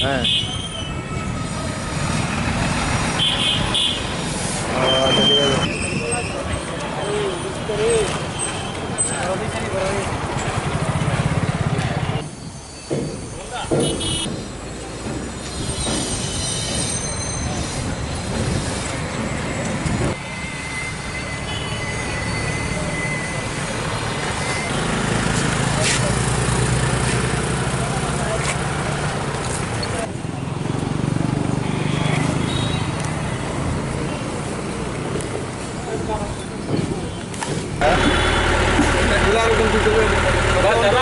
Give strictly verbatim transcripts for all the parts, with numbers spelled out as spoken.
হ্যাঁ।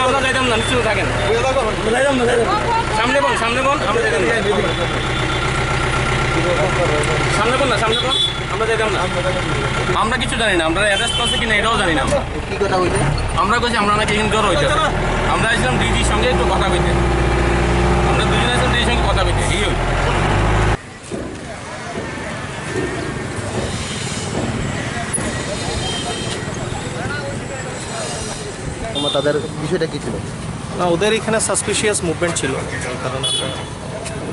আমরা যাইতাম না, নিশ্চয় থাকেন। সামনে বল, সামনে বল, আমরা যাইতাম না। সামনে বল না, সামনে বল, আমরা যাইতাম না। আমরা কিছু জানি না, আমরা অ্যারেস্ট করছে কিনা এটাও জানি না আমরা। কি কথা হইছে? আমরা কইছি আমরা নাকি এখানে জড়ো হইতে। আমরা আসলাম ডিজির সঙ্গে একটু কথা কইতে। আমরা দুজন আসলাম ডিজির সঙ্গে কথা কইতে। এই হইল। তোমার তাদের বিষয়টা কি ছিল? না, ওদের এখানে সাসপিশিয়াস মুভমেন্ট ছিল, যার কারণে আমরা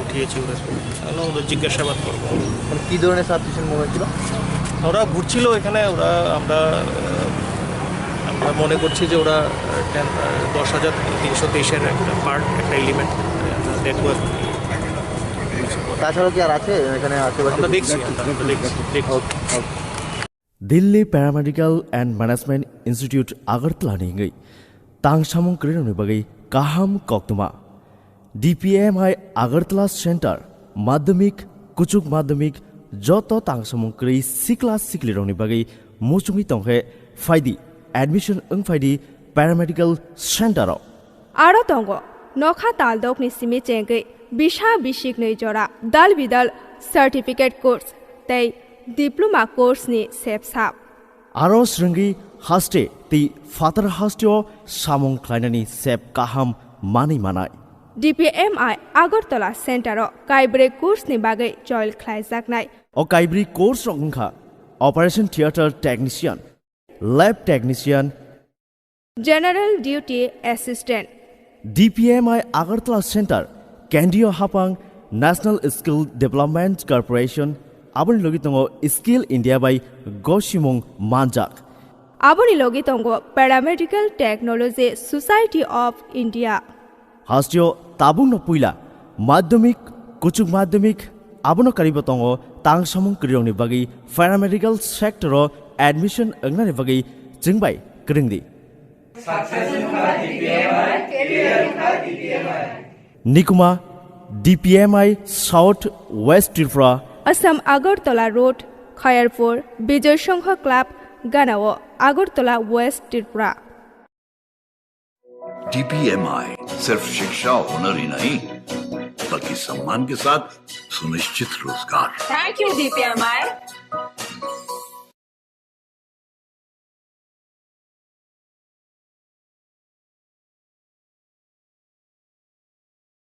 উঠিয়েছি ওদের। তাহলে ওদের জিজ্ঞাসাবাদ করবো। মানে কি ধরনের সাসপিশিয়াস মুভমেন্ট ছিল? ওরা ঘুরছিল এখানে, ওরা, আমরা, আহ, আমরা মনে করছি যে ওরা, আহ, টেন, আহ, দশ হাজার তিনশো তেইশের একটা পার্ট, একটা এলিমেন্ট, নেটওয়ার্ক। তাছাড়াও কি আর আছে এখানে আশেপাশে? আমরা দেখছি, আমরা দেখছি, দেখছি। ওকে, ওকে। Delhi Paramedical and Management Institute Agartala ni wngwi tangsamung kwrwirokni bagwi kaham koktwma. D P M I Agartala Center, madhyamik, kuchuk madhyamik, joto tangsamung kwrwi sikla siklirokni bagwi muchungwi tongkhe phaidi, admission wng phaidi paramedical center o. Aro tongo nokha taldokni simi chengwi bisa bisiknwi jora dal bidal certificate course tei diploma course ni sepsap. Aro swrwngwi haste tei phatar hasteo samung khlainani sep kaham manwi manai. D P M I Agartala Center o kaibrwi course ni bagwi join khlaijaknai. O kaibrwi course rok wngkha Operation Theatre Technician, Lab Technician, General Duty Assistant. D P M I Agartala Center, Kendriya Hapang, National Skill Development Corporation, aboni logi tongo Skill India bai gosimung manjak. Aboni logi tongo Paramedical Technology Society of India. Hasteo tabukno puila madhyamik, kuchuk madhyamik, abono karibo tongo tangsamung kwrwirokni bagwi paramedical sector o admission wngnani bagwi chwngbai kwrwngdi. Nikuma, D P M I South West Tripura. Assam Agartala Road, Khayarpur, Bijoy Sangha Club, Ganao, Agartala, West Tripura. D P M I सिर्फ शिक्षा और हुनर ही नहीं, बल्कि सम्मान के साथ सुनिश्चित रोजगार। Thank you, D P M I.